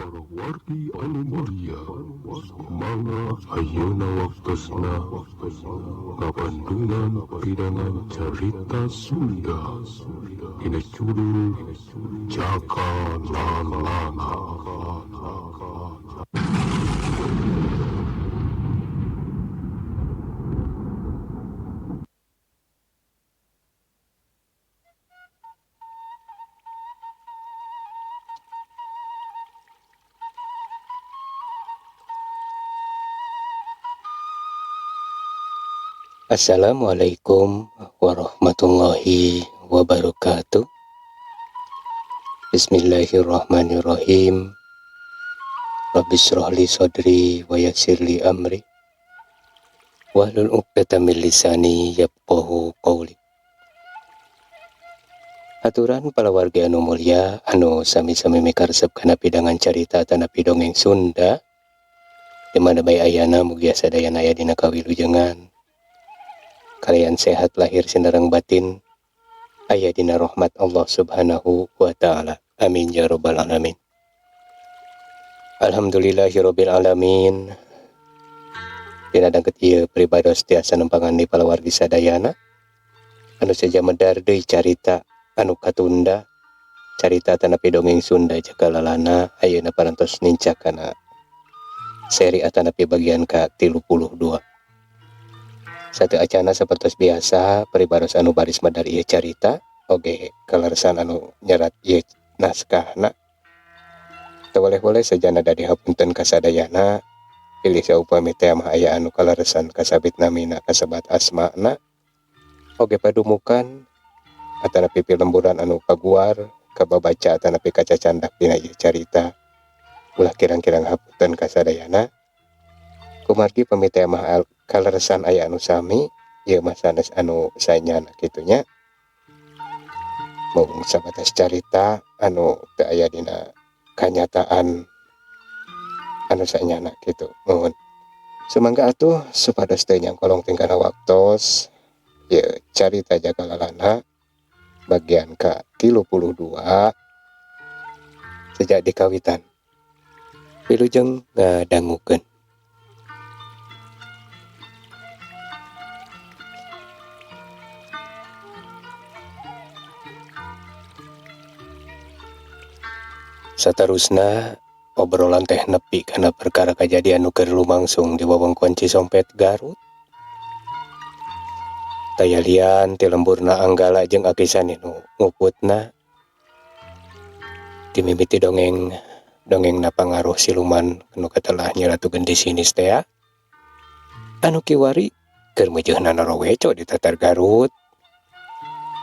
Wargi anu mulia, mangga ayeuna waktosna ngabandungan pidangan carita Sunda dina judul Jaka Lalana. Assalamualaikum warahmatullahi wabarakatuh. Bismillahirrahmanirrahim. Rabbi shrah li sadri wa yassir li amri wahlul 'uqdatam min lisani yafqahu qawli. Aturan palawargi anu mulia anu sami-sami mikaresep kana pidangan carita atanapi dongeng Sunda di mana bae ayana mugia sadayana aya dina kawilujengan. Kalian sehat lahir sinareng batin aya dina rahmat Allah Subhanahu wa taala. Amin ya rabbal alamin. Alhamdulillahirabbil alamin. Dina dangket ieu pribados tiasa nempangan di palawargi sadayana anu seja medar deui carita anu katunda, carita atanapi dongeng Sunda Jaka Lalana ayeuna parantos nincak kana seri atanapi bagian ka 32. Satu acana sapertos biasa pribados anu baris medar ieu carita oge kaleresan anu nyerat ieu naskahna. Teu boleh-boleh sejana dari hapunten kasadayana pilih saupami teh mah aya anu kaleresan kasabit namina kasebat asmana oge padumukan atanapi pilemburan anu kaguar kababaca atanapi kacacandak dina ieu carita ulah kirang-kirang hapunten kasadayana. Kumargi pami teh mah kaleresan aya anu sami ieu mah sanes anu sanyana kitu nya. Mung sabatas carita anu teu aya dina kanyataan anu sanyana kitu. Muhun sumangga atuh supados teu nyangkolong teh kana waktos ieu carita Jaka Lalana bagian ka 32 sejak dikawitan. Wilujeng ngadangukeun. Saterusna obrolan teh nepi kana perkara kajadian nu keur lumangsung di wewengkon Cisompet Garut. Taya lian ti lemburna Anggala jeung Aki Sani nu nguputna. Dimimiti dongeng dongengna pangaruh siluman nu katelah Nyi Ratu Gendis Sinis tea. Anu kiwari keur meujeuhna naraweco di Tatar Garut.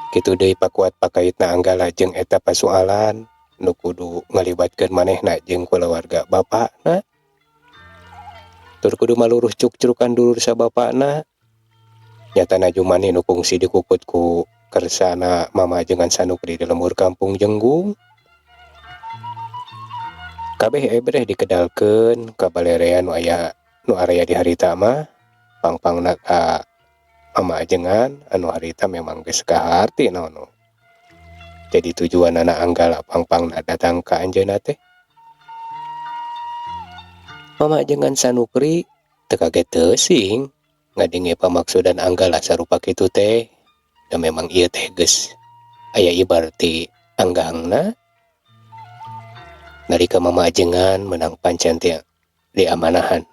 Kitu deui pakuat pakaitna Anggala jeung eta pasualan nu kudu ngalibatkeun manehna jeung kulawarga bapakna. Tur kudu maluruh cuk-crukan dulur sabapakna. Nyatana Jumani nu kungsi dikukut ku kersana mama ajengan Sanukri di lembur kampung Jenggung. Kabeh ebreh dikedalkeun ka balerean nu aya nu area di harita mah pangpangna ka mama ajengan anu harita memang geus kaharti naon nu. Jadi tujuanana Anggala pangpangna datang ka anjeunna teh. Mama ajengan Sanukri teu kaget teuing ngadenge pamaksudan Anggala sarupa kitu teh. Da memang ieu teh geus aya ibar ti anggangna. Nalika mama ajengan menang pancen teh diamanahan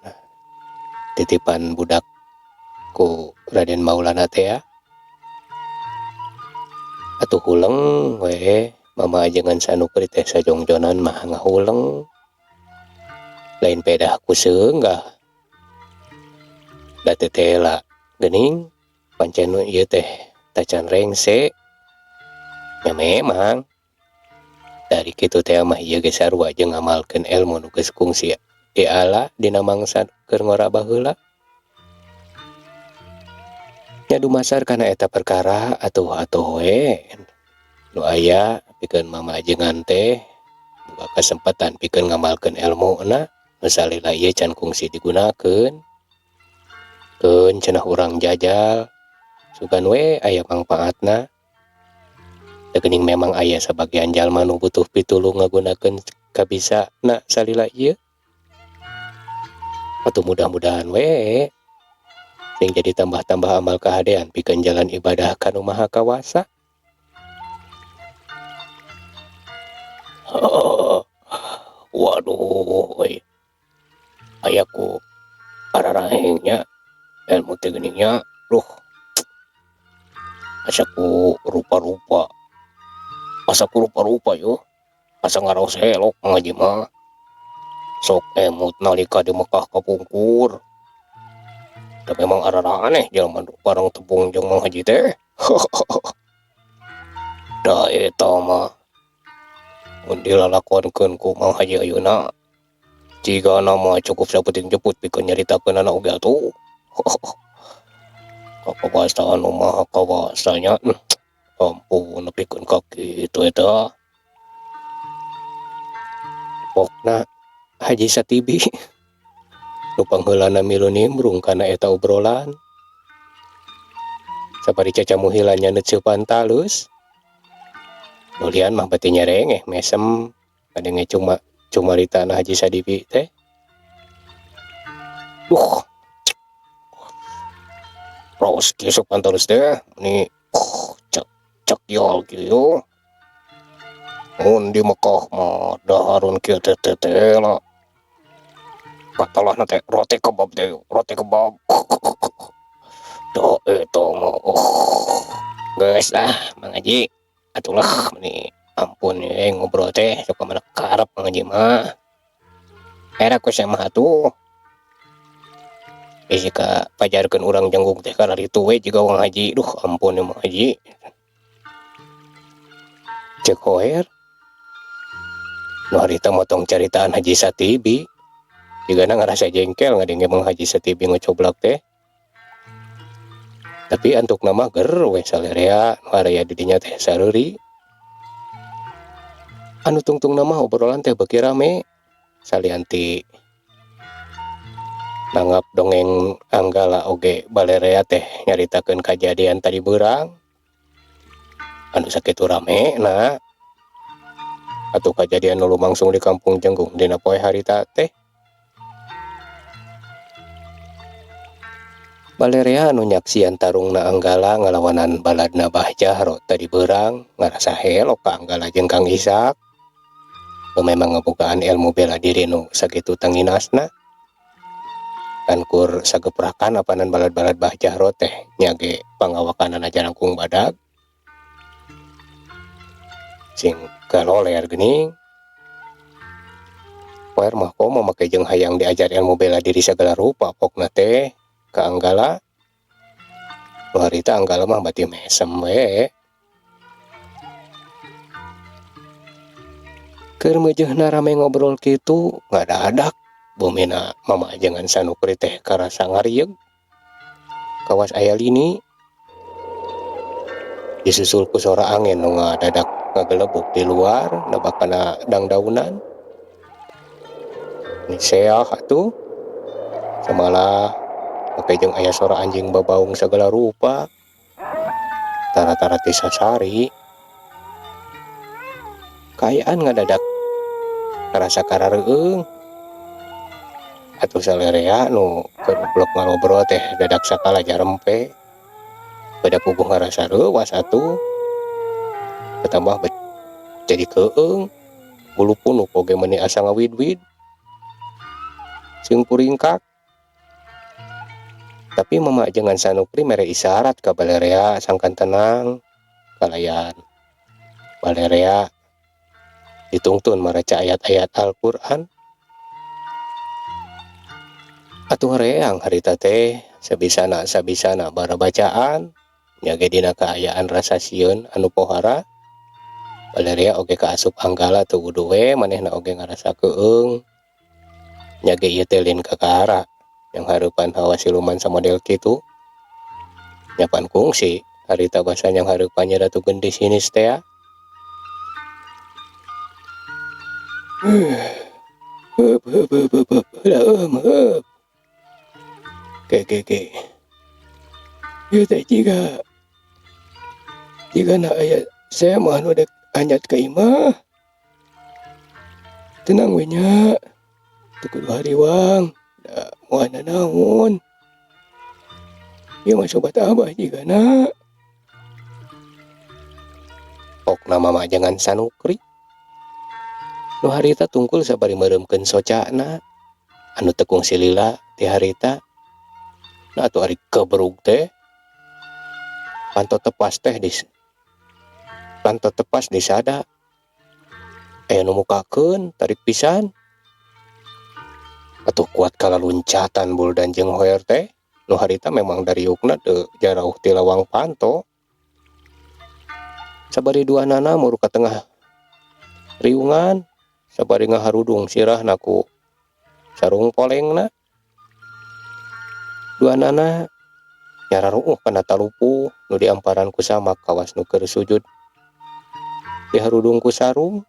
titipan budak ku Raden Maulana teh. Atuh huleng we mama ajengan Sanukri teh sajongjonan mah ngahuleng. Lain pedah ku seunggah. Da tetela geuning pancen nu ieu teh tacan rengse. Ya memang dari kitu teh mah ieu ge sarua jeung ngamalkeun ilmu nu geus kungsi diala dina mangsa keur ngora baheula. Nya dumasar kana eta perkara atuh-atuh we nu aya pikeun mama ajengan teh boga kasempatan pikeun ngamalkeun elmuna nu salila ieu can kungsi digunakeun. Keun cenah urang jajal sugan we aya mangpaatna. Da geuning memang aya sabagian jalma nu butuh pitulung ngagunakeun kabisa na salila ieu. Atuh mudah-mudahan we sing jadi tambah-tambah amal kahadean pikeun jalan ibadah ka Nu Maha Kawasa. Waduh euy, aya ku araraheng nya ilmu teh geuning nya, duh asa ku rupa-rupa, asa ku rupa-rupa yuh, asa ngaraos elok Mang Haji mah. Sok emut nalika di Mekah kapungkur. Da memang araraneh jelema nu bareng tepung jeung Mang Haji teh. Da eta mah mun dilalakonkeun ku Mang Haji ayeuna jigana mah cukup saeutik jeput pikeun nyaritakeunana oge atuh. Kakawasaan Nu Maha Kawasa nya, ampun nepikeun ka kitu eta. Pokna Haji Satibi nu pangheulana milu nimbrung kana eta obrolan. Sapari cacamuhilan nya neuceupan talus. Nu lian mah beuti nyerengeh mesem ngadenge cuma cumaritana Haji Sadibi teh. Duh, raos kieu sok pantalus teh meni cak cak yal kieu. Mun di Mekah mah dahareun kieu teh teh teh lah. Katalahna teh roti kebab teh, roti kebab. Da eta mah geus lah Mang Haji, atulah meni ampun ye ngobrol teh sok mana karep Mang Haji mah. Era ku sia mah atuh. Bisi ka pajarkeun urang jenggung teh kararitu we jiga Mang Haji, duh ampun ye Mang Haji. Ceuk Hoer nu harita motong caritaan Haji Satibi, jigana ngarasa jengkel ngadenge Mang Haji Satibi ngocoblak teh. Tapi antukna mah ger we salerea nu araya di dinya teh sareuri. Anu tungtungna mah obrolan teh beuki rame salian ti nanggap dongeng Anggala oge balerea teh nyaritakeun kajadian tadi beurang. Anu sakitu rame na atuh kajadian nu lumangsung di kampung Jenggung dina poe harita teh. Balerea anu nyaksian tarungna Anggala ngalawanan baladna Bah Jahro tadi beurang ngarasa helok ka Anggala jeung Kang Ishak. Nu memang ngabogaan ilmu bela diri nu sakitu tanginasna. Kan kur sageprakan apanan balad-balad Bah Jahro teh nya ge pangawakanana jalangkung badag. Sing galoler geuning. Poer mah komo make jeung hayang diajar ilmu bela diri sagala rupa pokna teh ka Anggala. Nu harita Anggala mah bati mesem we. Keur meujeuhna rame ngobrol kitu ngadadak bumina mama ajengan Sanupri teh karasa ngarieug. Kawas aya lini disusul ku sora angin nu ngadadak ngagelebuk di luar nebak kana dangdaunan. Niseah atuh samalah make jeung aya sora anjing babaung sagala rupa tara-tara ti sasari. Kaayaan ngadadak karasa karareueung. Atuh salerea nu keur ublek ngobrol teh dadak sakala jarempe. Beda puguh ngarasa reuwas atuh. Ketambah jadi keung. Bulu punuk oge meuni asa ngawid-wid. Sing puringkak. Tapi mama ajengan Sanupri mere isyarat ka balerea sangkan tenang kalayan. Balerea ditungtun maraca ayat-ayat Al-Qur'an. Atuh reang harita teh sabisana-sabisana bara bacaan nya ge dina kaayaan rasa sieun anu pohara. Balerea oge kaasup Anggala teu wudu we manehna oge ngarasa keung. Nya ge ieu teh lain kakara yang hareupan hawa siluman samodel kitu. Nya pan kungsi harita basa yang hareupan nya Ratu Gendis hinis tea. Heup heup heup heup heup heum heup. Ke ke ke. Ieu teh jiga na aya semah nu dek anyat ka imah. Tenang we nya, teu kudu hariwang, da moal nanaon. Ieu mah sobat abah jigana. Pokna Mama Ajengan Sanukri. Nu harita tungkul sabari meureumkeun socana anu teu kungsi lila ti harita. Nah atuh ari kebrug teh panto tepas teh di panto tepas disada. Aya nu mukakeun tarik pisan. Atuh kuat kalaluncatan Buldan jeung Hoer teh. Nu harita memang dariukna teu jarauh ti lawang panto. Sabari duanana muru ka tengah riungan, sabari ngaharudung sirahna ku sarung polengna. Duanana nyararuuh kana talupuh nu diamparan ku samak kawas nu keur sujud diharudung ku sarung.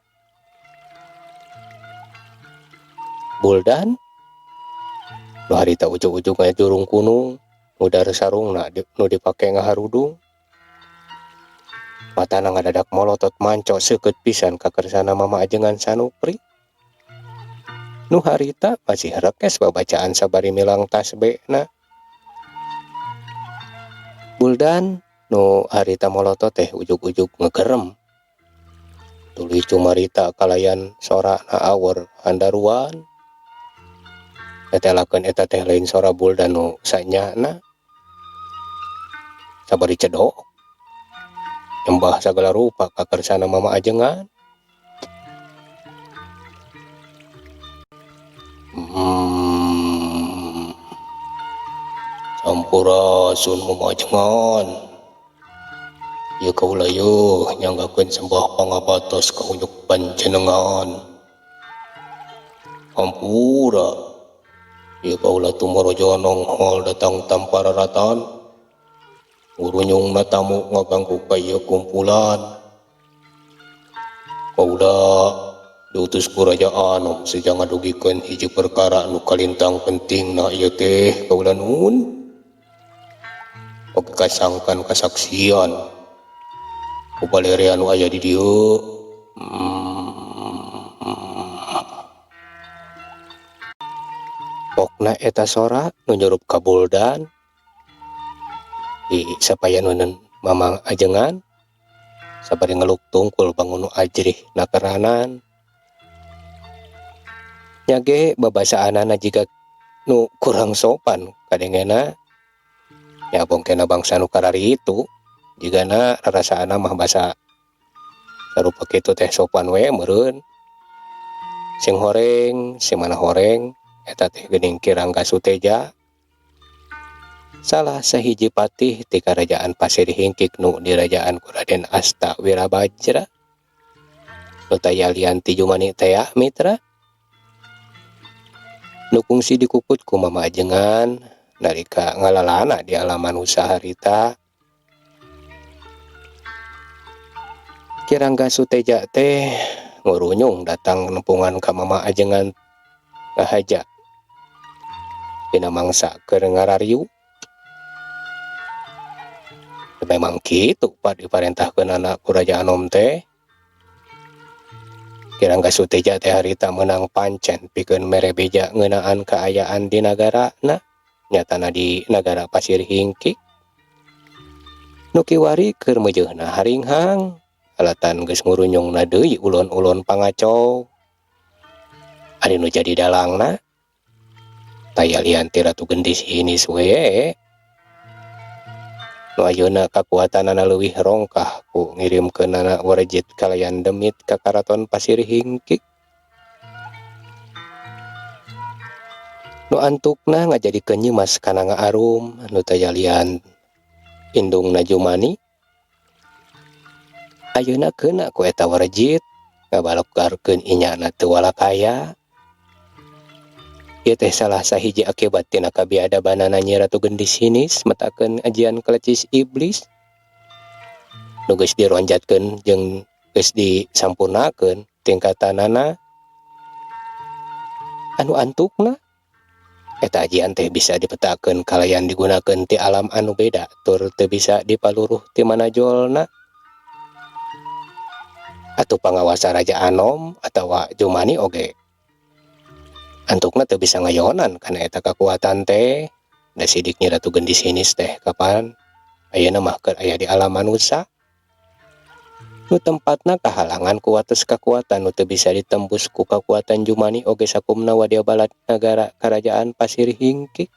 Buldan nu harita ujug-ujug ngajurung kunung ngudar sarungna nu dipake ngaharudung. Matana ngadadak molotot manco seukeut pisan ka kersana Mama Ajengan Sanukri. Nu harita masih rekes babacaan sabari milang tasbehna. Buldan nu harita molotot teh ujug-ujug ngegerem. Tuluy cumarita kalayan sorana awur handaruan. Tetelakeun eta teh lain sora Buldan nu sanyana. Sabari cedok. Nyembah sagala rupa ka kersana Mama Ajengan. Sampurasun Mama Ajengan. Ieu kaula yeuh nyanggakeun sembah pangabatos ka unjuk panjenengan. Hampura. Ieu kaula tumorojo nonghol datang tanpa raratan. Ngurunyungna tamu ngaganggu ka ieu kumpulan. Kaula diutus ku Raja Anom sejang ngadugikeun hiji perkara nu kalintang pentingna ieu teh kaula nuhun. Oge kasangkan kasaksian ku balerea nu aya di dieu. Pokna eta sora nu nyurup ka Buldan. Di sapaya nunen Mamang Ajengan sabari ngeluk tungkul bangun nu ajrih nakeranan. Nyage babasaanana jiga nu kurang sopan kadengena. Ya bongkena bangsa nu karari itu jigana rarasaana mah basa sarupa kitu teh sopan we meureun. Sing horeng, sing mana horeng eta teh geuning Ki Rangga Suteja. Salah sahiji patih ti karajaan Pasir Hingkik nu dirajaan ku Raden Asta Wirabajra. Nu taya lian ti Jumani tea mitra. Nu kungsi dikukut ku Mama Ajengan nalika ngalalana di alam manusa harita. Ki Rangga Suteja teh ngurunyung datang nempungan ka Mama Ajengan ngahaja dina mangsa keur ngarariu. Memang kitu pak diparentahkeun anak ku Raja Anom teh. Ki Rangga Suteja teh harita meunang pancen pikeun mere beja ngeunaan kaayaan di nagarana, nyatana di nagara Pasir Hingkik. Nu kiwari keur meujeuhna haringhang, alatan geus ngurunyungna deui ulon-ulon pangacau. Ari nu jadi dalangna taya lian ti Ratu Gendis Hinis we. Nu ayeuna kakuatanana leuwih rongkah ku ngirimkeunana warejit kalayan demit ka Karaton Pasir Hingkik. Nu antukna ngajadikeun nyimas kana ngaarum nu taya lian indungna Jumani. Ayeuna keuna ku eta warejit ngabalokarkeun inyana teu walakaya. Ieu teh salah sahiji akibat tina kabiadabanana Nyi Ratu Gendis Hinis metakeun ajian kelecis iblis. Nu geus dironjatkeun jeung geus disampurnakeun tingkatanana. Anu antukna eta ajian teh bisa dipetakeun kalayan digunakeun ti alam anu beda tur teu bisa dipaluruh ti manajolna. Atuh pangawasa Raja Anom atawa Jumani oge Antukna teu bisa ngayonan kana eta kakuatan teh. Da sidik Nyi Ratu Gendis Hinis teh kapan ayeuna mah keur aya di alam manusa. Nu tempatna kahalangan ku wates kakuatan nu teu bisa ditembus ku kakuatan jumani oge sakumna wadya balad nagara Karajaan Pasir Hingkik.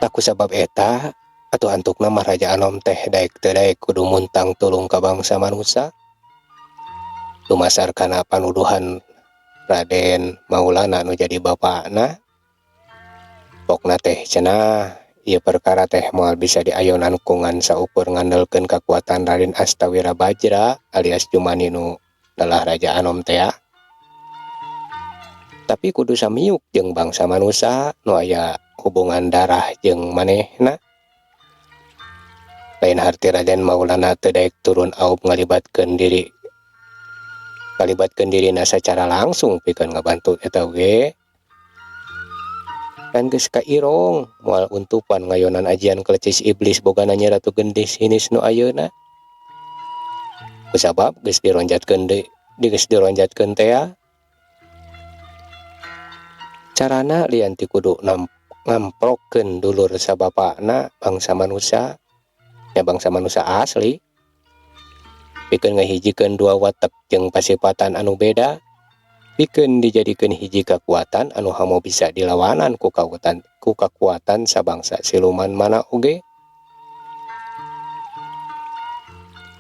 Tah kusabab eta atuh antukna mah Raja Anom teh daek teu daek kudu muntang tulung ka bangsa manusa. Dumasar kana panuduhan Raden Maulana nu jadi bapakna. Pokna teh cenah ieu perkara teh moal bisa diayonan ku ngan saukur ngandelkeun kakuatan Raden Astawira Bajra alias Jumani nu lelah Raja Anom tea. Tapi kudu samiuk jeung bangsa manusa nu aya hubungan darah jeung manehna. Lain harti Raden Maulana teu daek turun aub ngalibatkeun diri. Ngalibatkeun dirina sacara langsung pikeun ngabantu eta oge. Kan geus kairong moal untupan ngayonan ajian klecis iblis bogana Nyi Ratu Gendis Hinis nu ayeuna. Kusabab geus dironjatkeun deui, geus dironjatkeun tea. Carana lian ti kudu ngamprokeun dulur sabapana bangsa manusa, nya bangsa manusa asli. Pikeun ngahijikeun dua watek jeung pasipatan anu beda, pikeun dijadikeun hiji kakuatan anu hamo bisa dilawanan ku kakuatan sabangsa siluman mana oge.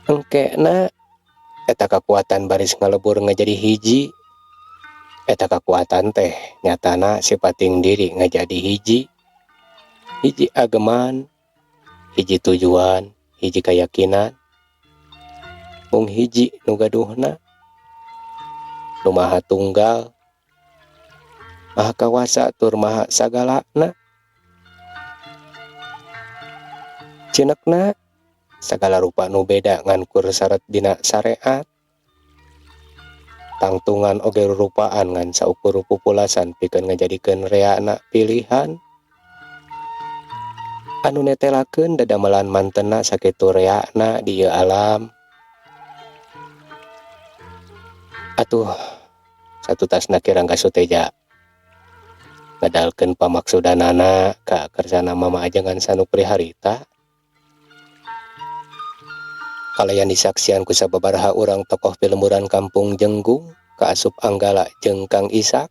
Engkena eta kakuatan baris ngalebur ngajadi hiji. Eta kakuatan teh nyatana sipating diri ngajadi hiji. Hiji ageman, hiji tujuan, hiji kayakinan. Mung hiji nu gaduhna, nu maha tunggal, maha kawasa tur maha sagalana. Cinekna sagala rupa nu beda ngan kur syarat dina syariat. Tangtungan oge rurupaan ngan saukur pupulasan pikeun ngajadikeun reana pilihan. Anu netelakeun dadamelan mantena sakitu reana di ieu alam. Atuh satutasna Ki Rangga Suteja ngadalkeun pamaksudanana ka kersana Mama Ajengan Sanupri harita. Kalayan disaksian ku sababaraha urang tokoh pilemburan kampung Jenggung kaasup Anggala jeung Kang Isak.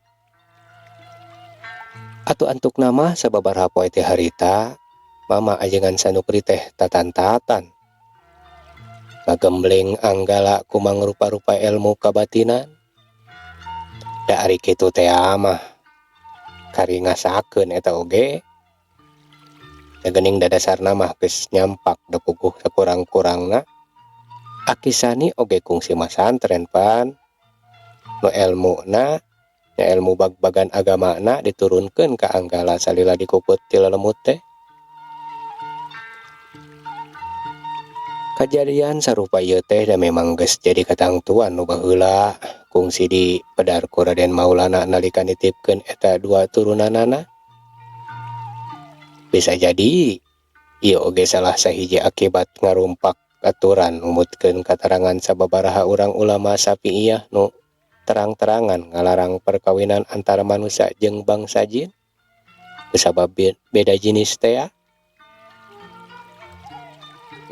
Atuh antuk nama sababaraha poe teh harita Mama Ajengan Sanupri teh tatan-tatan ngagembleng Anggala ku mangrupa-rupa ilmu kabatinan. Da ari kitu teh mah kari ngasakeun eta oge. Da geuning dadasarna mah geus nyampak da puguh sakurang-kurangna. Aki Sani oge kungsi masantren pan. Nu elmuna, nya elmu bag-bagan agamana diturunkeun ka Anggala salila dikuput ti lelemut teh. Kajadian sarupa ieu teh da memang geus jadi katangtuan nu baheula kungsi di pedar ku Raden Maulana nalika nitipkeun eta dua turunanana. Bisa jadi ieu oge salah sahiji akibat ngarumpak aturan numutkeun katarangan sababaraha urang ulama Syafi'iyah nu terang-terangan ngalarang perkawinan antara manusia jeung bangsa jin kusabab beda jenis teh ya.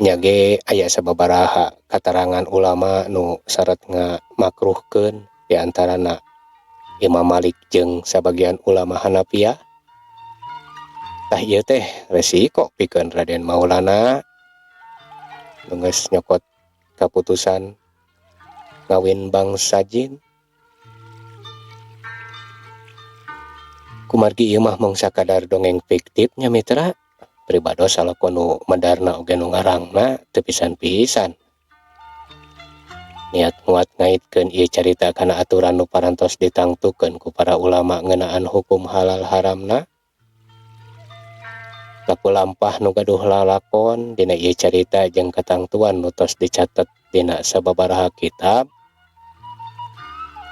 Nya ge aya sababaraha katarangan ulama nu syarat ngamakruhkeun di antarana Imam Malik jeung sabagian ulama Hanafiyah. Tah ieu teh resiko pikeun Raden Maulana nu geus nyokot kaputusan ngawin bangsa jin. Kumargi ieu mah mung sakadar dongeng fiktif nya mitra. Pribados salaku nu medarna oge nu ngarangna teu pisan-pisan. Niat nguat ngaitkeun ieu carita kana aturan nu parantos ditangtukeun ku para ulama ngeunaan hukum halal haramna. Laku lampah nu gaduh lalakon dina ieu carita jeung katangtuan nu tos dicatet dina sababaraha kitab.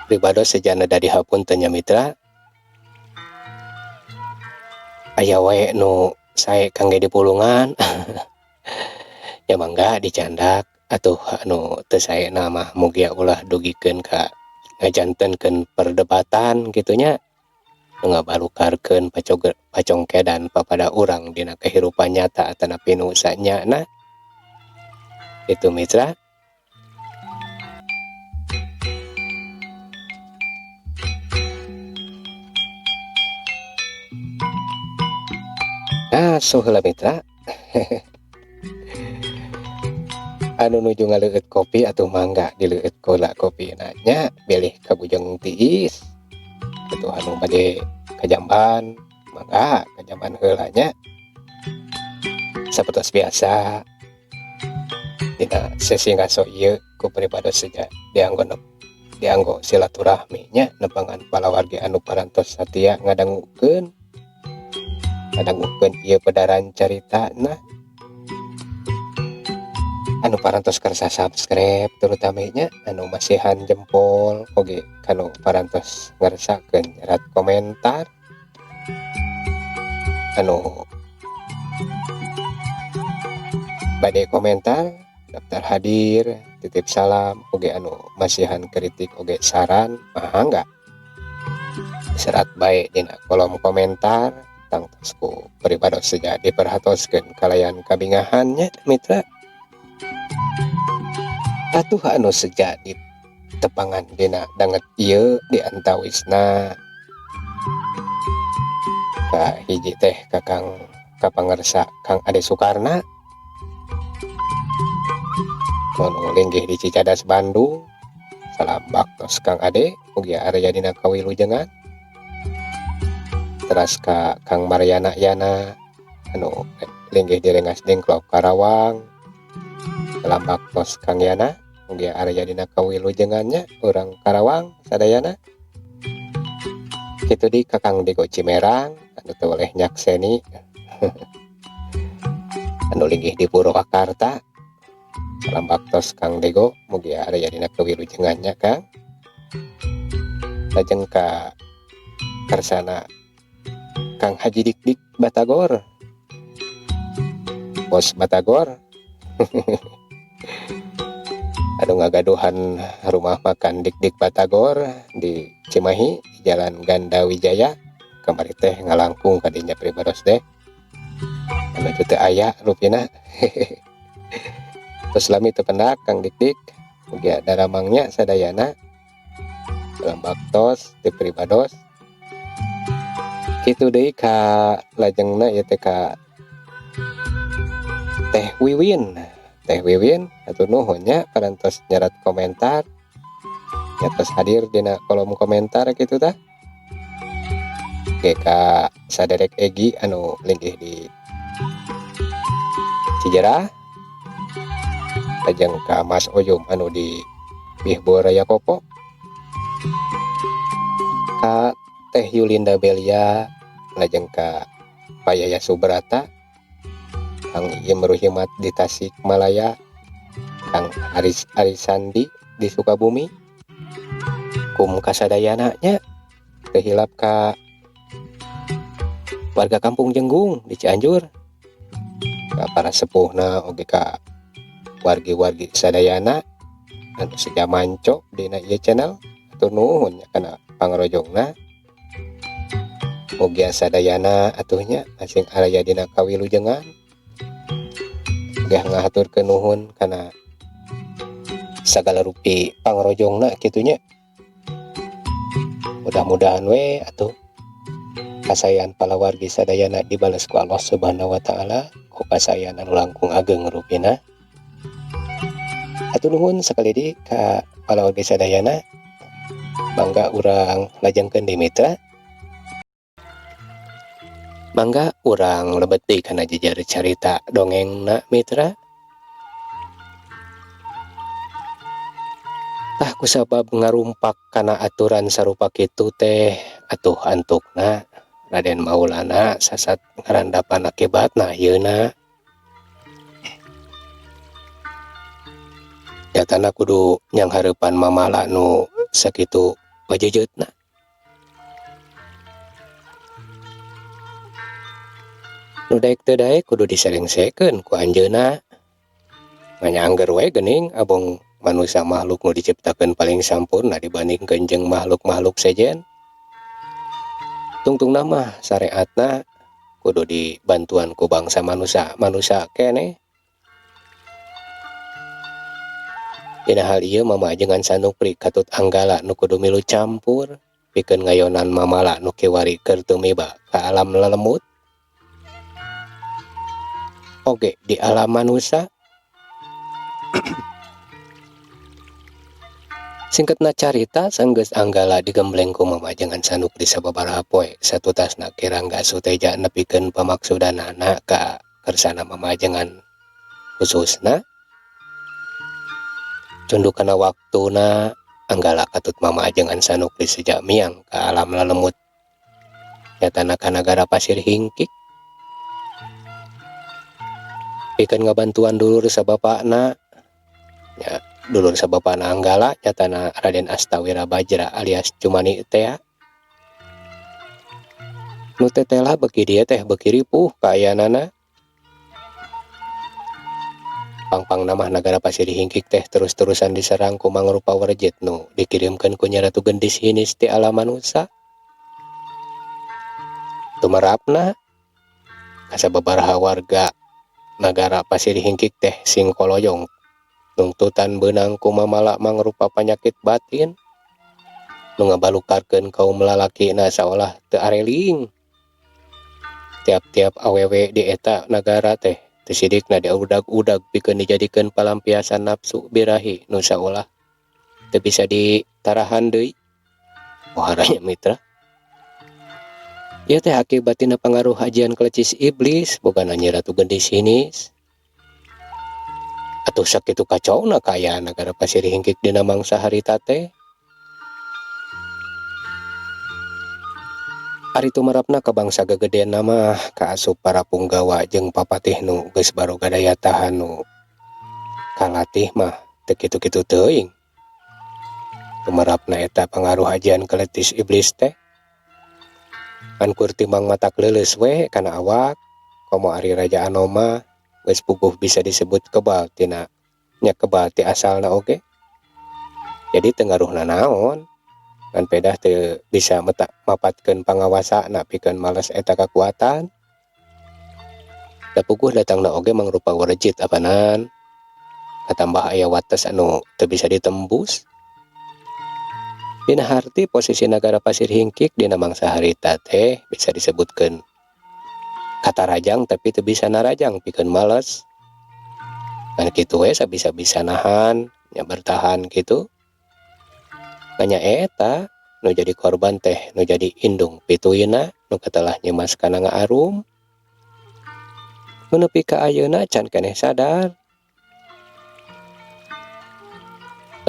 Pribados sejana da dihapunten nya mitra. Aya wae nu sae kangge dipulungan. Ya mangga dicandak atuh anu teu saena mah mugia ulah dugikeun ka ngajantenkeun perdebatan kitu nya, nu ngabalukarkeun pacongkedan papada urang dina kehirupan nyata atanapi nu sanyana itu mitra. Nah, heula mitra. Anu nuju ngaleueut kopi atuh mangga dileueut heula kopina nya, bilih kabujeng tiis. Atuh anu bade kajamban mangga kajamban heula nya. Sapertos biasa dina sesi ngaso ieu ku pribados seja dianggo silaturahmi nya, nepangan palawargi anu parantos satia ngadangukeun ieu pedaran caritana, anu parantos kersa subscribe terutama nya, anu masihan jempol oge kanu parantos ngersakeun nyerat komentar, anu bade komentar daftar hadir titip salam oge anu masihan kritik oge saran mangga serat bae dina kolom komentar. Tangtos ku pribados seja diperhatoskeun kalayan kabingahan nya mitra. Atuh anu seja di tepangan dina danget ieu di antawisna ka hiji teh kakang kapangersa Kang Ade Sukarna anu linggih di Cicadas Bandung. Salam baktos Kang Ade, mugi area dina kawilujengan. Teras ka Kang Mariana Yana anu linggih di Rengas Dengklok Karawang. Salam baktos Kang Yana, mugi area dina kawilujengannya urang Karawang sadayana. Kitu di Kakang Dego Cimerang anu teu boleh nyakseni anu linggih di Purwakarta. Salam baktos Kang Dego, mugi area dina kawilujengannya Kang. Lajeng ka kersana Kang Haji Dik-Dik Batagor, Bos Batagor. Anu ngagaduhan rumah makan Dik-Dik Batagor di Cimahi, di Jalan Ganda Wijaya. Kamari teh ngalangkung kadinya pribados teh. Anu teu aya rupina. Terus lami teu pendak Kang Dik-Dik, mugi daramangnya sadayana. Salam baktos ti pribados. Kitu deui ka lajengna ieu teh ka Teh Wiwin. Teh Wiwin hatur nuhun nya parantos nyerat komentar. Nyatos hadir dina kolom komentar kitu tah. Oke ka saderek Egi anu linggih di Cijerah. Lajeng ka Mas Oyum anu di Bihbor Raya Kopo. Ka Teh Yulinda Belia, lajeng ka Payaya Subrata, Kang Imruhimat di Tasikmalaya, Kang Aris Arisandi di Sukabumi, kum kasadayana nya teu hilap ka warga Kampung Jenggung di Cianjur, ka para sepuhna oge ka wargi-wargi sadayana anu seja manco dina ieu channel. Hatur nuhun nya kana pangrojongna. Mugia sadayana atuhnya masing araya dina kawilujengan. Gah ngahaturkeun nuhun kana sagala rupi pangrojongna kitunya. Mudah-mudahan we atuh kasayan palawargi sadayana dibales ku Allah Subhanahu wa taala ku kasayan anu langkung ageng rupina. Hatur nuhun sakali deui ka palawargi sadayana. Mangga urang lajengkeun deui mitra. Mangga urang lebet deui kana jejer carita dongengna mitra. Tah kusabab ngarumpak kana aturan sarupa kitu teh atuh antukna Raden Maulana sasat ngarandapan akibatna yeuna. Nyatana kudu nyanghareupan mamala nu sakitu pajejeutna. Nu daek teu daek kudu diserengsekeun ku anjeunna. Nganya angger we geuning abong Manusia makhluk nu diciptakeun paling sampurna dibandingkeun jeung makhluk-makhluk sejen. Tungtungna mah sareatna kudu dibantuan ku bangsa manusia, manusia keneh. Dina hal ieu mamajengan Sanupri katut Anggala nu kudu milu campur pikeun ngayonan mamala nu kiwari keur tumiba ka alam lelemut. Oge di alam manusia. Singkatna carita sanggeus Anggala digembleng ku mamajengan Sanupri sababaraha poe satutasna Ki Rangga Suteja nepikeun pamaksudanana ka kersana mamajengan khususna. Cunduk kana waktuna Anggala katut mamajengan Sanupri sejak miang ka alam lelemut. Nyatana ka nagara Pasir Hingkik. Pikeun ngabantuan dulur sabapana nya dulur sabapana Anggala nyatana Raden Astawira Bajra alias Cumani tea. Nu tetela beuki dieu teh beuki ripuh kaayaanana. Pangpangna mah nagara Pasir Hingkik teh terus-terusan diserang ku mangrupa werjit nu dikirimkeun ku Nyi Ratu Gendis Hinis ti alam manusa. Tumerapna kasababaraha warga nagara Pasir Hingkik teh sing koloyong nungtutan beunang ku mamala mangrupa panyakit batin nu ngabalukarkeun kaum lalakina saolah teu areling. Tiap-tiap awewe di eta nagara teh teu sidikna diudag-udag pikeun dijadikeun palampiasan nafsu birahi nu saolah teu bisa ditarahan deui. Poharanya mitra. Ieu teh akibat tina pangaruh ajian klecis iblis bogana Nyi Ratu Gendis Hinis. Atuh sakitu kacauna kaayaan nagara Pasir Hingkik dina mangsa harita teh. Ari tumerapna ka bangsa gagedena mah kaasup para punggawa jeung papatih nu geus baroga daya tahan nu kalatih mah teu kitu-kitu teuing. Tumerapna eta pangaruh ajian kletis iblis teh. Ngan kur timbang matak leuleus we kana awak, komo ari Raja Anom mah geus puguh bisa disebut kebal tina nya kebal ti asalna oge. Jadi teu ngaruhna naon, ngan pedah teu bisa mapatkeun pangawasana pikeun males eta kakuatan. Da puguh datangna oge mangrupa werejit apanan. Katambah aya wates anu teu bisa ditembus. Dina harti posisi nagara Pasir Hingkik dina mangsa harita teh bisa disebutkeun katarajang tapi teu bisa narajang pikeun males. Kan kitu we sabisa-bisa nahan nya bertahan kitu. Nanya eta nu jadi korban teh nu jadi indung pituina nu katelah nyemas kana ngaarum. Nu nepi ka ayeuna can keneh sadar.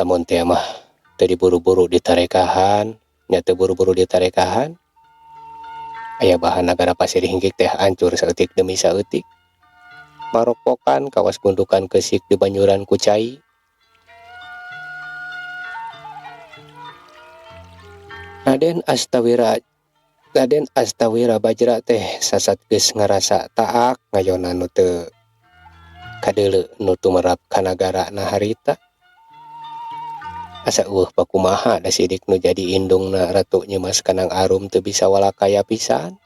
Lamun teh mah teu diburu-buru ditarekahan, nya teu buru-buru ditarekahan. Aya bahan nagara Pasir Hingkik teh hancur saeutik demi saeutik. Maropokan kawas gundukan keusik di banyuran ku cai. Raden Astawira Bajra teh sasat geus ngarasa taak ngayonan nu teu kadeuleu nu tumerap ka nagarana harita. Asa eueuh pakumaha da sidik nu jadi indungna Ratu Nyimas Kanang Arum teu bisa walakaya pisan.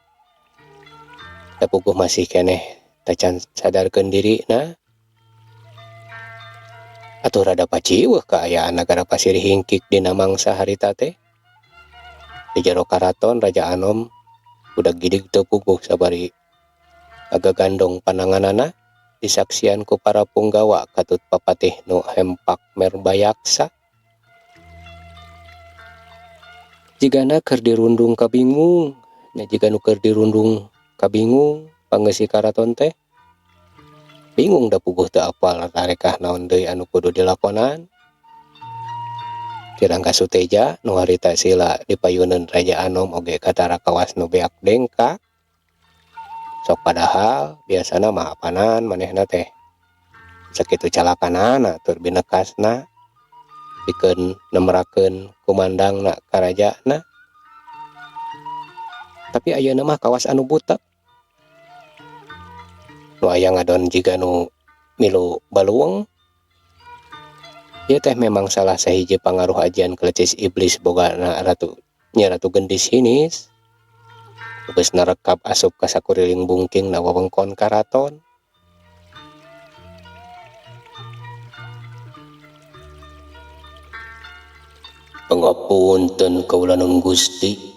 Da puguh masih keneh tacan sadarkeun dirina. Atuh rada paciweuh kaayaan nagara Pasir Hingkik dina mangsa harita teh. Di jero karaton Raja Anom budak gidig teu puguh sabari agagandong pananganana disaksian ku para punggawa katut papatih nu hempak merbayaksa. Jigana keur dirundung kabingung, nya jiga nu keur dirundung kabingung pangeusi karaton teh. Bingung da puguh teu apal tarekah naon deui anu kudu dilakonan. Ki Rangga Suteja nu harita sila dipayuneun Raja Anom oge katara kawas nu beak dengkak. Sok padahal biasana mah apanan manehna teh. Sakitu calakanana tur binekasna pikeun nemerakeun kumandangna karajana. Tapi ayeuna mah kawas anu butek. Nu aya ngadon jiga nu milu balueng. Ieu teh memang salah sahiji pangaruh ajian kelecis iblis bogana ratu Nyi Ratu Gendis Hinis. Geus narekap asup ka sakuriling bungkingna wewengkon karaton. Pangapunten kaula nun Gusti.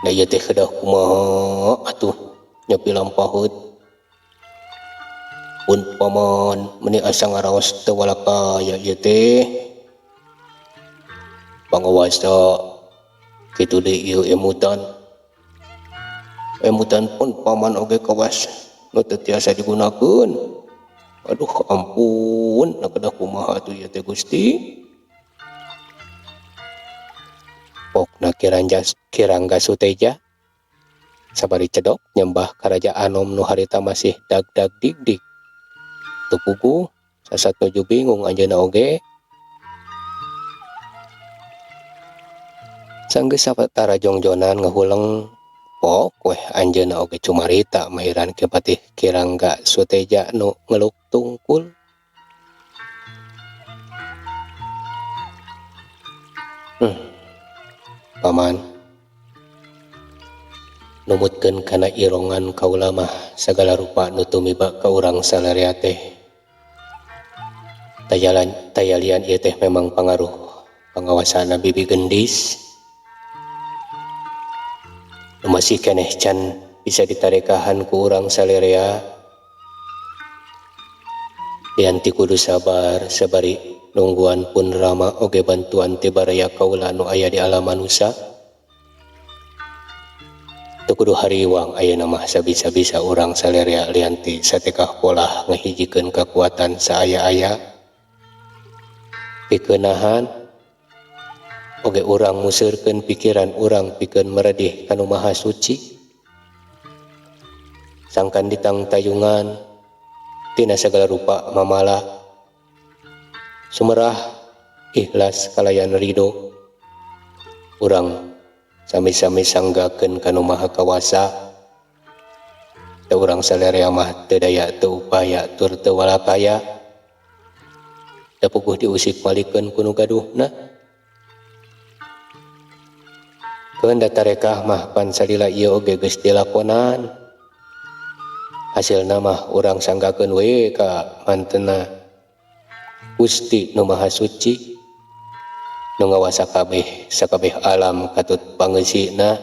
Da ieu teh kedah kumaha atuh nyepi lampaheut. Pun paman meni asa ngaraos teu walakaya ieu teh. Pangawasa kitu deui ieu emutan. Emutan pun paman oge kawas nu teu tiasa digunakeun. Aduh ampun, na kedah kumaha atuh ieu teh Gusti. Pokna Kirangga Suteja sabari cedok nyembah ka Raja Anom nu harita masih dag-dag dig-dig. Teu puguh sasat nuju bingung anjeunna oge. Sanggeus sapatara jongjonan ngahuleng pok weh anjeunna oge cumarita mahiran Ki Patih Kirangga Suteja nu ngeluk tungkul. Paman numutkeun kana irongan kaula mah sagala rupa nu tumiba ka urang salarea teh. Tayalian ieu teh memang pangaruh pangawasana Bibi Gendis. Nu masih keneh can bisa ditarekahan ku urang salarea. Lian ti kudu sabar sabari nungguan pun Rama oge bantuan ti baraya kaula nu aya di alam manusa. Teu kudu hariwang ayeuna mah sabisa-bisa urang salarea lian ti satekah polah ngahijikeun kakuatan saaya-aya. Pikeunahan oge urang museurkeun pikiran urang pikeun meredih kanu maha suci. Sangkan ditangtayungan tina sagala rupa mamala sumerah ikhlas kalayan ridho. Urang sami-sami sanggakeun kanu maha kawasa. Da urang salarea mah teu daya teu upaya tur teu walakaya. Da puguh diusik malikeun ku nu gaduhna. Keun da tarekah mah pan salila ieu oge geus dilakonan. Hasilna mah urang sanggakeun we ka mantena Gusti nu Maha Suci nu ngawasa kabeh sakabeh alam katut pangeusina.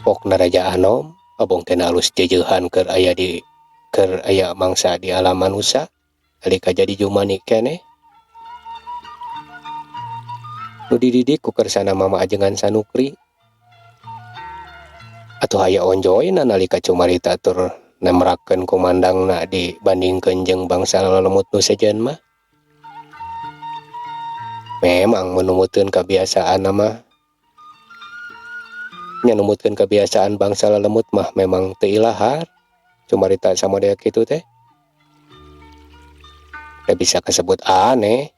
Pokna Raja Anom abong teh alus jejeuhan keur aya di keur aya mangsa di alam manusa alika jadi jumani keneh. Nu dididik ku kersana mama ajengan Sanukri. Atuh aya onjoyna nalika cumarita tur nemrakeun kumandangna dibandingkeun jeung bangsa lelemut nu sejen mah. Memang menumutkeun kabiasaan mah nya numutkeun kebiasaan bangsa lelemut mah memang teu ilahar. Cumarita samodel kitu teh. Teu bisa kasebut aneh.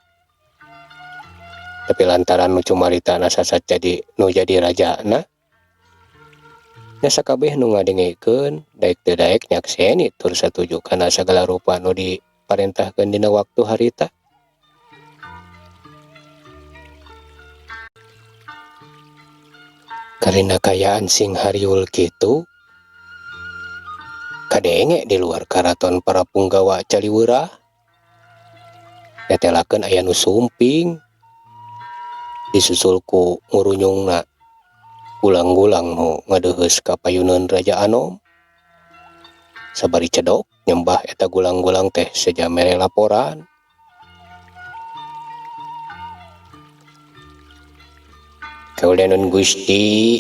Tapi lantaran nu cumarita sasat jadi nu jadi rajana nya sakabeh nu ngadengekeun daek teu daek nyakseni tur satuju kana sagala rupa nu diparentahkeun dina waktu harita. Karena kayaan sing hariul kitu kadenge di luar karaton para punggawa Caliwurah. Netelakeun aya nu sumping disusul ku ngurunyungna gulang-gulang nu ngadeuheus ka payuneun Raja Anom. Sabari cedok nyembah eta gulang-gulang teh seja mere laporan. Kaula nun Gusti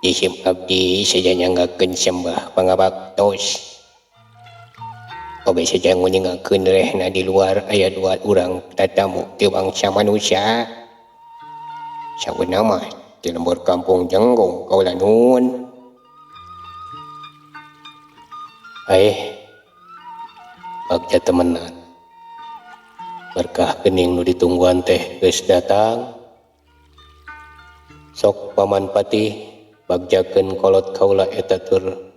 jisim abdi seja nyanggakeun sembah pangabaktos. Oge seja nguningakeun rehna di luar aya dua urang tatamu ti bangsa manusia. Sauna mah di lembur kampung Jenggong kaula nun. Bagja temenan. Berkah geuning nu ditungguan teh geus datang. Sok paman patih bagjakeun kolot kaula eta tur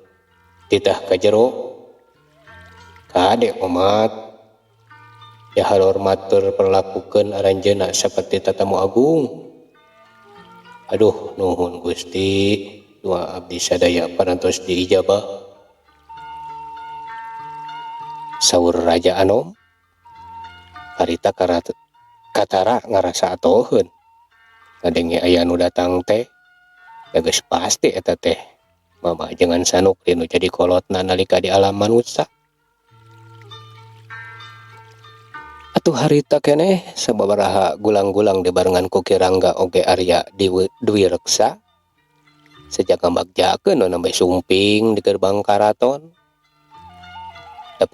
Titah ka jero. Kade omat. Ya hormat tur perlakukeun aranjeunna saperti tatamu agung. Aduh nuhun Gusti, doa abdi sadaya parantos diijabah. Saur Raja Anom harita katara ngarasa atoheun. Ngadenge aya nu datang teh, da geus pasti eta teh Mama ajengan Sanukri nu jadi kolotna nalika di alam manusa. Atuh harita keneh sababaraha gulang-gulang dibarengan ku Ki Rangga oge Arya Dwi Reksa. Sejak ngabagjakeun nu nembe sumping di gerbang karaton. Da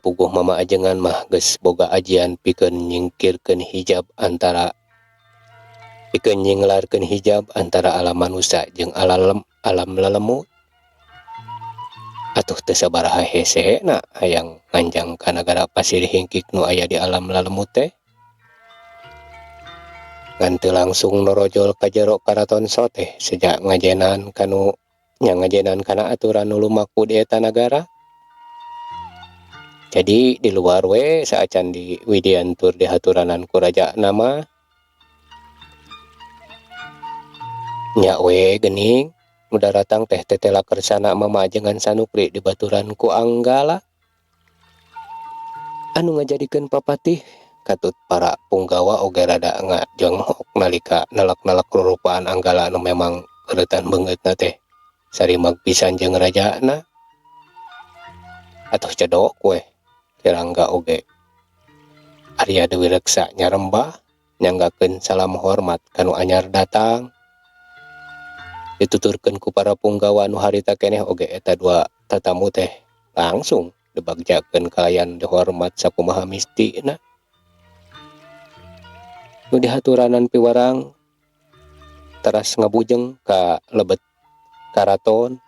puguh Mama ajengan mah geus boga ajian pikeun nyingkirkeun hijab antara pikeun nyinglarkeun hijab antara alam manusa jeung alam lelemut. Atuh teu sabaraha hesehna hayang nganjang ka nagara pasir hingkik nu aya di alam lelemut teh. Ngan teu langsung norojol ka jero karaton soteh sejak ngajenan kanu nya ngajenan kana aturan nu lumaku di eta nagara. Jadi di luar we saacan di widian tur dihaturanan ku raja nama. Nya we geuning nu daratang teh tetela kersana Mama ajengan Sanukri dibaturan ku Anggala. Anu ngajadikeun papatih katut para punggawa oge rada ngajonghok nalika nalak-nalak rurupaan Anggala anu memang keuretan beungeutna teh sarimag pisan jeung rajana. Atuh cedok we Ki Rangga oge Arya Dewi Reksa nyarembah nyanggakeun salam hormat kanu anyar datang. Dituturkeun ku para punggawa nu harita keneh oge eta dua tatamu teh langsung dibagjakeun kalayan dihormat sakumaha mistina. Nu dihaturanan piwarang teras ngabujeng ka lebet karaton.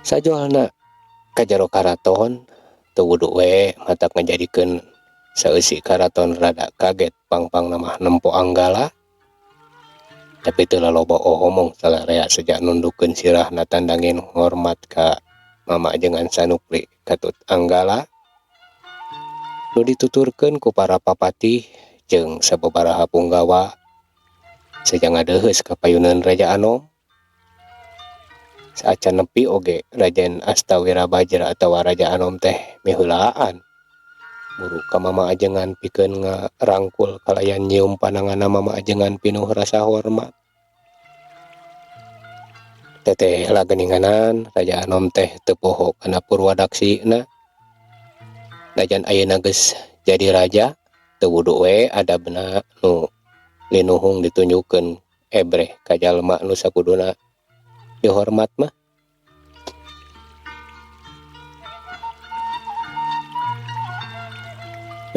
Sajolna ka jero karaton teu wudu we matak ngajadikeun saeusi karaton rada kaget pang-pangna mah nempo Anggala. Tapi teu laloba omong salarea sejak nundukeun sirahna tandangin hormat ka Mama ajengan Sanukri katut Anggala. Nu dituturkeun ku para papatih jeung sababaraha punggawa sejak ngadeuheus ka payuneun Raja Anom. Saacan nepi oge Raden Astawira Bajra atawa Raja Anom teh miheulaan buru ka Mama ajengan pikeun ngarangkul kalayan nyium pananganna Mama ajengan pinuh rasa hormat. Teteh lageninganan Raja Anom teh teu poho kana purwadaksina. Najan ayeuna geus jadi raja teu wudu we adabna nu linuhung ditunjukkeun ebreh ka jalma nu sakuduna dihormat mah.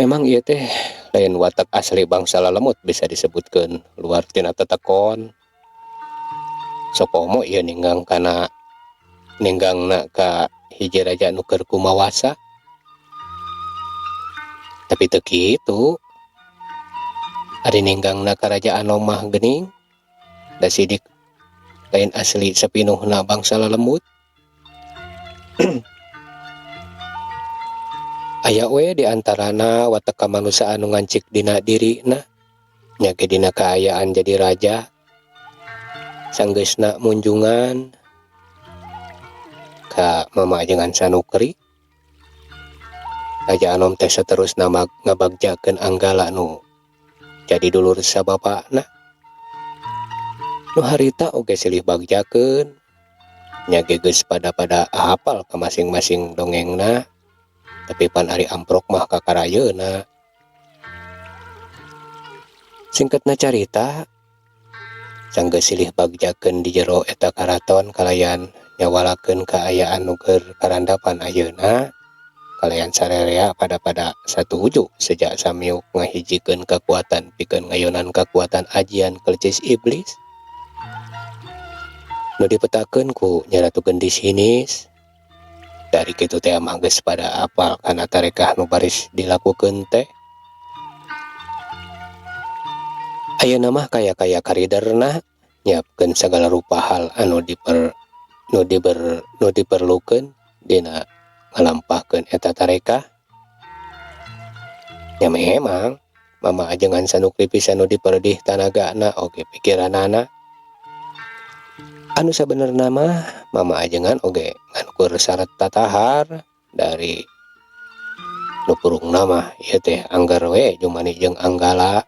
Memang ieu teh lain watak asli bangsa lalemut bisa disebutkeun luar tina tetekon. Sokomo ieu ninggang kana ninggangna ka hiji raja nu keur kumawasa. Tapi teu kitu. Ari ninggangna ka Raja Anom mah geuning da sidik lain asli sapinuhna bangsa lalemut. Aya we di antarana watak kamanusiaan nu ngancik dina dirina nya ge dina kaayaan jadi raja. Sanggeusna munjungan ka Mama ajengan Sanukri. Raja Anom teh saterusna ngabagjakeun Anggala nu jadi dulur sabapana. Nu harita oge silih bagjakeun nya ge geus pada-pada hafal ka masing-masing dongengna. Tapi pan ari amprok mah kakarayeuna. Singkatna carita, sanggeus silih bagjakeun di jero eta karaton kalayan nyawalakeun kaayaan nu keur karandapan ayeuna, kalayan sarerea pada-pada satuju sejak samiuk ngahijikeun kakuatan pikeun ngayonan kakuatan ajian kelecis iblis. Nu dipetakeun ku Nyi Ratu Gendis Hinis. Dari kitu teh mah geus pada apal kana tarekah nu baris dilakukeun teh. Ayeuna mah kaya-kaya kariderna Nyiapkeun sagala rupa hal anu diper nu diber nu diperlukeun dina ngalampahkeun eta tarekah. Nya memang Mama Ajengan sanukli pisan nu diperdih tanagana oge pikiranana. Anu sabenerna mah Mama Ajengan oge ngan ukur syarat tatahar dari nu purungna mah ieu teh angger we jumani jeung Anggala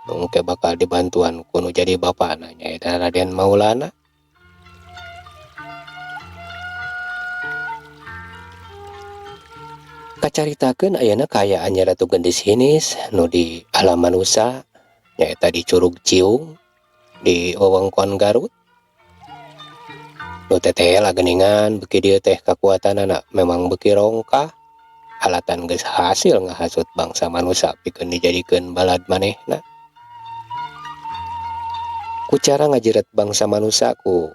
nu engke bakal dibantuan ku nu jadi bapana nyaeta Raden Maulana. Kacaritakeun ayeuna kaayaan Nyi Ratu Gendis Hinis nu di alam manusa nyaeta di Curug Ciung di wewengkon Garut. Nu tetela geuningan beuki dieu teh kakuatanana memang beuki rongkah alatan geus hasil ngahasut bangsa manusa pikeun dijadikeun balad manehna. Ku cara ngajiret bangsa manusa ku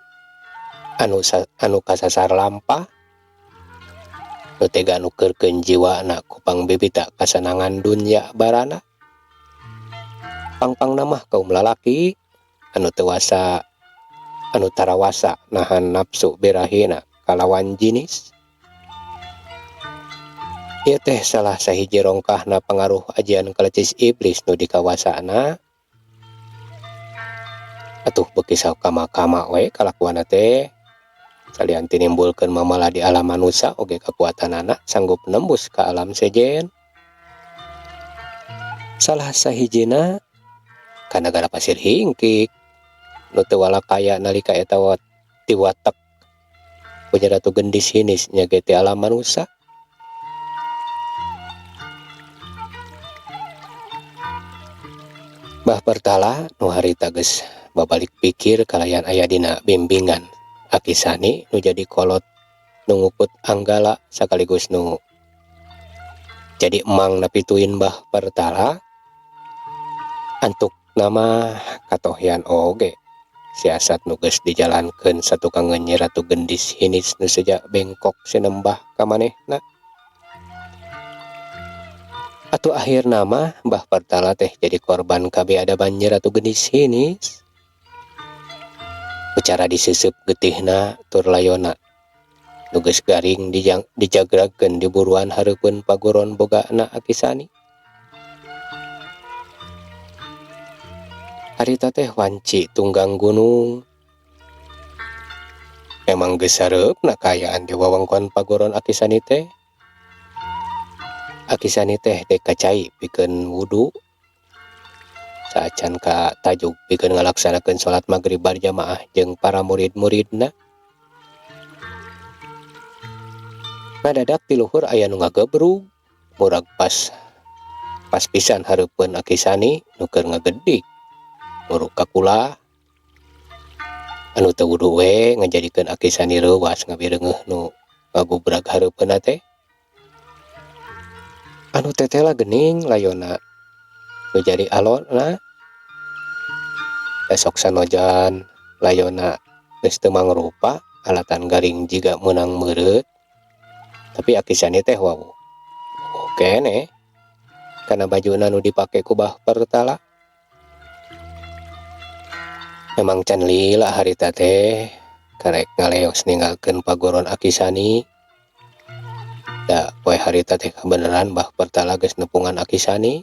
anu kasasar lampah nu tega nukeurkeun jiwana ku pangbibita kasanangan dunya barana. Pangpangna mah kaum lalaki anu teu wasa anu tarawasa nahan nafsu birahina kalawan jinis. Ieu teh salah sahiji rongkahna pangaruh ajian kalecis iblis nu dikawasana. Atuh beuki sakama-kama we kalakuanna teh. Salian ti nimbulkeun mamala di alam manusa oge kakuatanana sanggup nembus ka alam sejen. Salah sahijina ka nagara Pasir Hingkik nu teu walakaya nalika eta tiwatek ku Nyi Ratu Gendis Hinis nya ge ti alam manusa. Bah Pertala nu harita geus babalik pikir kalayan aya dina bimbingan Aki Sani nu jadi kolot nu ngukut Anggala sakaligus nu jadi emang napituin Bah Pertala. Antuk nama katohyan oge siasat nu geus dijalankeun satukangeun Nyi Ratu Gendis Hinis nu seja bengkok sinembah ka manehna. Atuh akhirna mah Bah Pertala teh jadi korban kabiadaban Nyi Ratu Gendis Hinis. Ucara disesep getihna tur layona nu geus garing dijagragkeun di buruan hareupeun paguron bogana Aki Sani. Harita teh wanci tunggang gunung. Memang geus sareupna kaayaan di wewengkon paguron Aki Sani teh. Aki Sani teh dek ka cai pikeun wudu. Saacan ka tajuk pikeun ngalaksanakeun salat magrib barjamaah jeung para murid-muridna. Ngadadak ti luhur aya nu ngagebrug murag pas pisan hareupeun Aki Sani nu keur ngagedig muruk ka kula. Anu teu wudu we ngajadikeun Aki Sani reuwas ngabireungeuh nu ngagubrag hareupeunna teh. Anu tetela geuning layona nu jadi alona. Esok sanojan layona geus teu mangrupa alatan garing jiga meunang meureut. Tapi Aki Sani teh wawuh keneh kana bajuna nu dipake ku Bah Pertala. Memang can lila harita teh karek ngaleos ninggalkeun paguron Aki Sani. Da poe harita teh kabeneran Bah Pertala geus nepungan Aki Sani.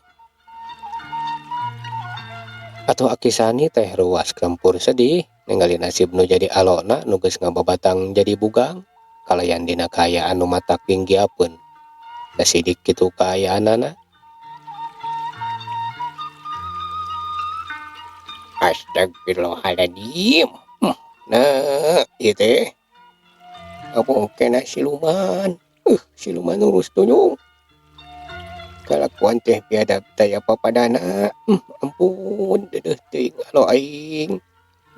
Atuh Aki Sani teh ruas kampur sedih ningali nasib nu jadi alona nu geus ngababatang jadi bugang kalayan dina kaayaan nu matak ginggiapeun da sidik kitu kaayaanana. Astagfirullahaladzim. Nah, ieu teh ngabongkena siluman. Siluman nurus tunyung. Kalakuan teh biadab taya papadana. Ampun, dedeuh teuing alo aing.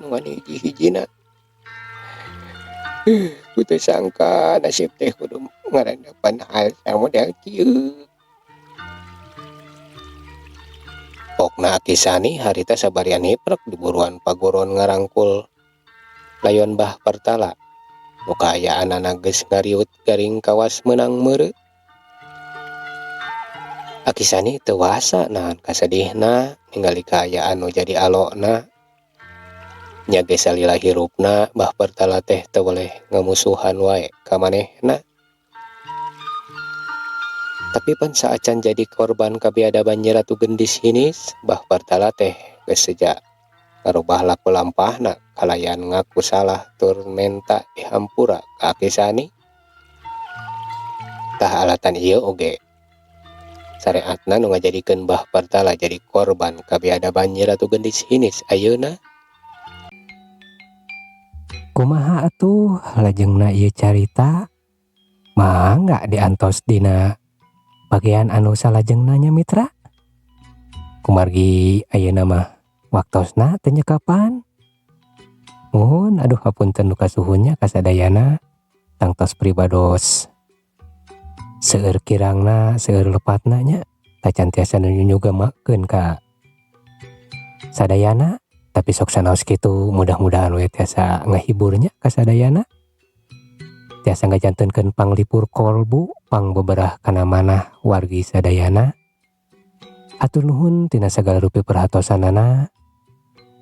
Nu ngan hiji-hijina. Ku teu sangka nasib teh kudu ngarandapan hal samodel kieu. Pokna Aki Sani harita sabarian hiprek di buruan paguron ngarangkul layon Bah Pertala. Nu kaayaanana geus ngariut garing kawas meunang meureut. Aki Sani teu wasa nahan kasedihna ningali kaayaan nu jadi alona. Nya ge salila hirupna Bah Pertala teh teu weleh ngamusuhan wae ka manehna. Tapi pan saacan jadi korban kabiadaban Nyi Ratu Gendis Hinis, Bah Pertala teh geus seja ngarubah laku lampahna kalayan ngaku salah tur menta dihampura ka Aki Sani. Tah alatan ieu oge sareatna nu ngajadikeun Bah Pertala jadi korban kabiadaban Nyi Ratu Gendis Hinis ayeuna. Kumaha atuh lajengna ieu carita? Mangga diantos dina bagian anu salajengna nya, Mitra. Kumargi ayeuna mah waktosna teu nyekapan. Muhun, aduh, hapunten nu kasuhun nya kasadayana, tangtos pribados seueur kirangna, seueur lepatna nya, tacan tiasa nu nyugemakeun ka sadayana, tapi sok sanaos kitu mudah-mudahan we tiasa ngahibur nya kasadayana, tiasa ngajantenkeun panglipur kolbu, pangbeberah kana manah wargi sadayana. Hatur nuhun tina sagala rupi perhatosanana.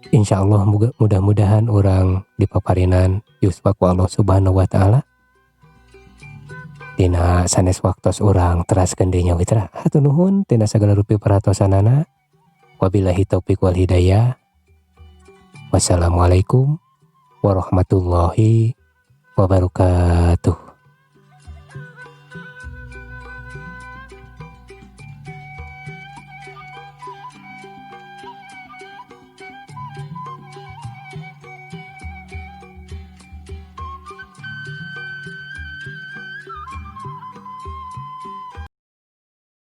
Insyaallah mudah-mudahan urang dipaparinan yuswa ku Allah Subhanahu wa Ta'ala. Dina sanes waktos urang teraskeun deui nya, Mitra. Hatur nuhun tina sagala rupi perhatosanana. Wabillahi taufik wal hidayah. Wassalamualaikum warahmatullahi wabarakatuh.